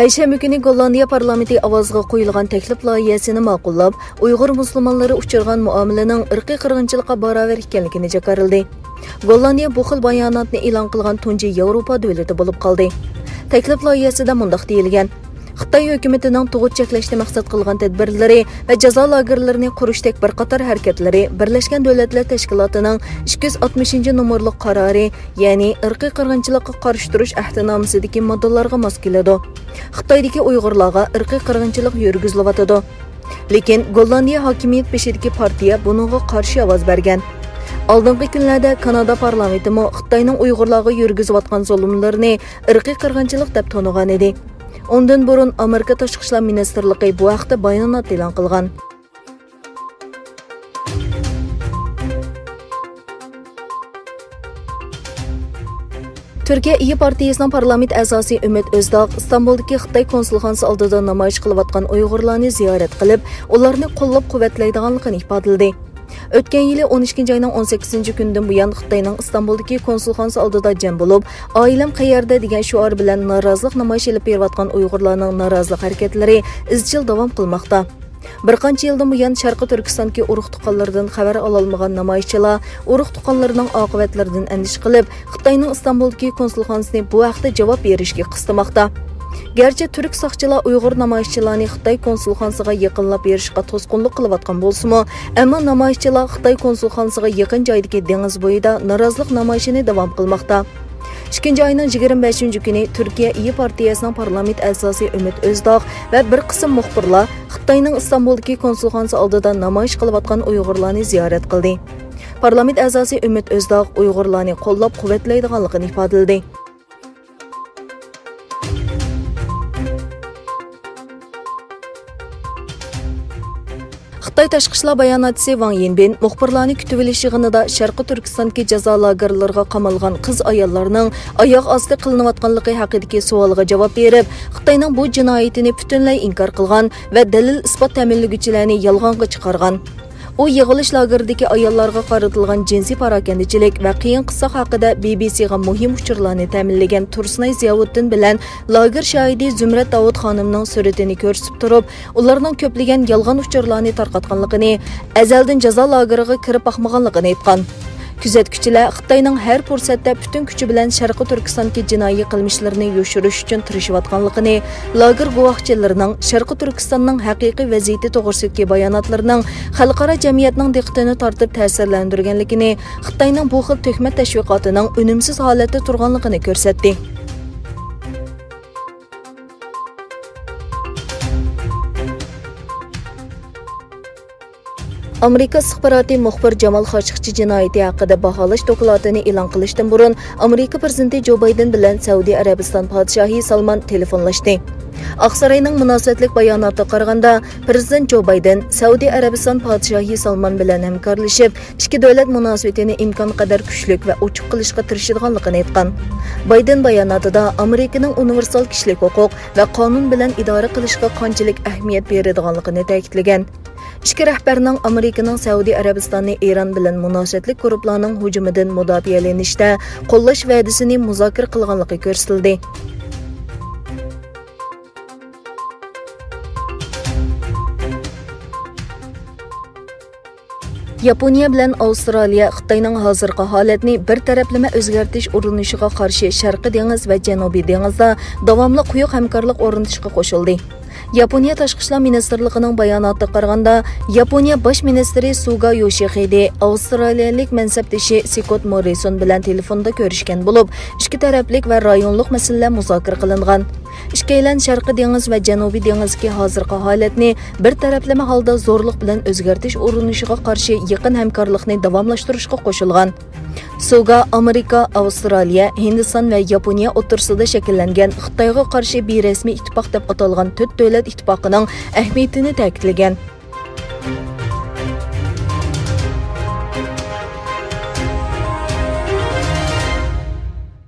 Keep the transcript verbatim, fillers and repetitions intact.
پەيشەنبە كۈنى گوللاندىيە پارلامېنتى ئاۋازغا قويۇلغان تەكلىپ لايىھەسىنى ماقۇللاپ، ئۇيغۇر مۇسۇلمانلىرى ئۇچرىغان مۇئامىلىنىڭ ئىرقىي قىرغىنچىلىققا باراۋەر ئىكەنلىكىنى جاكارلىدى. گوللاندىيە بۇ خىل باياناتنى ئېلان قىلغان تۇنجى ياۋروپا دۆلىتى بولۇپ قالدى. تەكلىپ لايىھەسىدە مۇنداق دېيىلگەن: خىتاي ھۆكۈمىتىنىڭ تۇغۇت چەكلەشنى مەقسەت قىلغان تەدبىرلىرى ۋە جازا لاگېرلىرىنى قۇرۇشتەك بىر قاتار ھەرىكەتلىرى بىرلەشكەن دۆلەتلەر تەشكىلاتىنىڭ ئىككى يۈز ئاتمىشىنچى نومۇرلۇق قارارى، يەنى ئىرقىي قىرغىنچىلىققا قارشى تۇرۇش ئەھدىنامىسىدىكى ماددىلارغا ماس كېلىدۇ. خىتايدىكى ئۇيغۇرلارغا ئىرقىي قىرغىنچىلىق يۈرگۈزۈلۈۋاتىدۇ. لېكىن گوللاندىيە ھاكىمىيەت بېشىدىكى پارتىيە بۇنىڭغا قارشى ئاۋاز بەرگەن. ئالدىنقى كۈنلەردە كانادا پارلامېنتىمۇ خىتاينىڭ ئۇيغۇرلارغا يۈرگۈزۈۋاتقان زۇلۇملىرىنى ئىرقىي قىرغىنچىلىق دەپ تونۇغان ئىدى. ئۇندىن بۇرۇن ئامېرىكا تاشقى ئىشلار مىنىستىرلىقى بۇ ھەقتە بايانات ئېلان قىلغان. تۈركىيە ئىيى پارتىيىسىنىڭ پارلامېنت ئەزاسى ئۈمىت ئۆزداغ ئىستانبۇلدىكى خىتاي كونسۇلخانىسى ئالدىدا نامايىش قىلىۋاتقان ئۇيغۇرلارنى زىيارەت قىلىپ، ئۇلارنى قوللاپ-قۇۋۋەتلەيدىغانلىقىنى ئىپادىلىدى. ئۆتكەن يىلى ئون ئىككىنچى ئاينىڭ ئون سەككىزىنچى كۈنىدىن بۇيان خىتاينىڭ ئىستانبۇلدىكى كونسۇلخانىسى ئالدىدا جەم بولۇپ، «ئائىلەم قەيەردە؟» دېگەن شوئار بىلەن نارازىلىق نامايىشى ئېلىپ بېرىۋاتقان ئۇيغۇرلارنىڭ نارازىلىق ھەرىكەتلىرى ئىزچىل داۋام قىلماقتا. بىر قانچە يىلدىن بۇيان شەرقىي تۈركىستاندىكى ئۇرۇق-تۇغقانلىرىدىن خەۋەر ئالالمىغان نامايىشچىلار ئۇرۇق-تۇغقانلىرىنىڭ ئاقىۋەتلىرىدىن ئەندىشە قىلىپ، خىتاينىڭ ئىستانبۇلدىكى كونسۇلخانىسىنى بۇ ھەقتە جاۋاب بېرىشكە قىستىماقتا. گەرچە تۈرك ساقچىلار ئۇيغۇر نامايىشچىلارنى خىتاي كونسۇلخانىسىغا يېقىنلاپ بېرىشقا توسقۇنلۇق قىلىۋاتقان بولسىمۇ، ئەمما نامايىشچىلار خىتاي كونسۇلخانىسىغا يېقىن جايدىكى دېڭىز بويىدا نارازىلىق نامايىشىنى داۋام قىلماقتا. ئىككىنچى ئاينىڭ يىگىرمە بەشىنچى كۈنى تۈركىيە ئىيى پارتىيەسىنىڭ پارلامېنت ئەزاسى ئۈمىت ئۆزداغ ۋە بىر قىسىم مۇخبىرلار خىتاينىڭ ئىستانبۇلدىكى كونسۇلخانىسى ئالدىدا نامايىش قىلىۋاتقان ئۇيغۇرلارنى زىيارەت قىلدى. پارلامېنت ئەزاسى ئۈمىت ئۆزداغ ئۇيغۇرلارنى قوللاپ-قۇۋۋەتلەيدىغانلىقىنى ئىپادىلىدى. خىتاي تاشقى ئىشلار باياناتچىسى ۋاڭ يىنبىن مۇخبىرلارنى كۈتۈۋېلىش يىغىنىدا شەرقىي تۈركىستاندىكى جازا لاگېرلىرىغا قامالغان قىز-ئاياللارنىڭ ئاياغ ئاستى قىلىنىۋاتقانلىقى ھەققىدىكى سوئالغا جاۋاب بېرىپ، خىتاينىڭ بۇ جىنايىتىنى پۈتۈنلەي ئىنكار قىلغان ۋە دەلىل-ئىسپات تەمىنلىگۈچىلەرنى يالغانغا چىقارغان. ئۇ يىغىۋېلىش لاگېرىدىكى ئاياللارغا قارىتىلغان جىنسىي پاراكەندىچىلىك ۋە قىيىن-قىستاق ھەققىدە بى بى سىغا مۇھىم ئۇچۇرلارنى تەمىنلىگەن تۇرسۇنئاي زىياۋۇددىن بىلەن لاگېر شاھىدى زۇمرەت داۋۇت خانىمنىڭ سۈرىتىنى كۆرسىتىپ تۇرۇپ، ئۇلارنىڭ كۆپلىگەن يالغان ئۇچۇرلارنى تارقاتقانلىقىنى، ئەزەلدىن جازا لاگېرىغا كىرىپ باقمىغانلىقىنى ئېيتقان. كۆزەتكۈچىلەر خىتاينىڭ ھەر پۇرسەتتە پۈتۈن كۈچى بىلەن شەرقىي تۈركىستاندىكى جىنايى قىلمىشلىرىنى يوشۇرۇش ئۈچۈن تىرىشىۋاتقانلىقىنى، لاگېر گۇۋاھچىلىرىنىڭ شەرقىي تۈركىستاننىڭ ھەقىقىي ۋەزىيىتى توغرىسىدىكى باياناتلىرىنىڭ خەلقئارا جەمئىيەتنىڭ دىققىتىنى تارتىپ تەسىرلەندۈرگەنلىكىنى، خىتاينىڭ بۇ خىل تۆھمەت تەشۋىقاتىنىڭ ئۈنۈمسىز ھالەتتە تۇرغانلىقىنى كۆرسەتتى. ئامېرىكا ئىستىخباراتى مۇخبىر جامال خاشقچى جىنايىتى ھەققىدە باھالاش دوكلاتىنى ئېلان قىلىشتىن بۇرۇن، ئامېرىكا پىرېزىدېنتى جو بايدېن بىلەن سەئۇدى ئەرەبىستان پادىشاھى سالمان تېلېفونلاشتى. ئاقساراينىڭ مۇناسىۋەتلىك باياناتىغا قارىغاندا، پىرېزىدېنت جو بايدېن سەئۇدى ئەرەبىستان پادىشاھى سالمان بىلەن ھەمكارلىشىپ، ئىككى دۆلەت مۇناسىۋىتىنى ئىمكانقەدەر كۈچلۈك ۋە ئوچۇق قىلىشقا تىرىشىدىغانلىقىنى ئېيتقان. بايدېن باياناتىدا ئامېرىكىنىڭ ئۇنىۋېرسال كىشىلىك ھوقۇق ۋە قانۇن بىلەن ئىدارە قىلىشقا قانچىلىك ئەھمىيەت بېرىدىغانلىقىنى تەكىتلىگەن. ئىككى رەھبەرنىڭ ئامېرىكىنىڭ سەئۇدى ئەرەبىستاننى ئىران بىلەن مۇناسىۋەتلىك گۇرۇپپىلارنىڭ ھۇجۇمىدىن مۇداپىئەلىنىشتە قوللاش ۋەدىسىنى مۇزاكىرە قىلغانلىقى كۆرسىتىلدى. ياپونىيە بىلەن ئاۋسترالىيە خىتاينىڭ ھازىرقى ھالەتنى بىر تەرەپلىمە ئۆزگەرتىش ئۇرۇنۇشىغا قارشى شەرقىي دېڭىز ۋە جەنۇبىي دېڭىزدا داۋاملىق قويۇق ھەمكارلىق ئورنىتىشقا قوشۇلدى. ياپونىيە تاشقى ئىشلار مىنىستىرلىقىنىڭ باياناتىغا قارىغاندا، ياپونىيە باش مىنىستىرى سۇگا يوشىخىدې ئاۋسترالىيەلىك مەنسەپدىشى سكوت موررىسون بىلەن تېلېفوندا كۆرۈشكەن بولۇپ، ئىككى تەرەپلىك ۋە رايونلۇق مەسىلىلەر مۇزاكىرە قىلىنغان. ئىككىيلەن شەرقىي دېڭىز ۋە جەنۇبىي دېڭىزدىكى ھازىرقى ھالەتنى بىر تەرەپلىمە ھالدا زورلۇق بىلەن ئۆزگەرتىش ئۇرۇنۇشىغا قارشى يېقىن ھەمكارلىقنى داۋاملاشتۇرۇشقا قوشۇلغان. سۇگا ئامېرىكا، ئاۋسترالىيە، ھىندىستان ۋە ياپونىيە ئوتتۇرىسىدا شەكىللەنگەن خىتايغا قارشى بىرەسمىي ئىتتىپاق دەپ ئاتالغان تۆت دۆلەت ئىتتىپاقىنىڭ ئەھمىيىتىنى تەكىتلىگەن.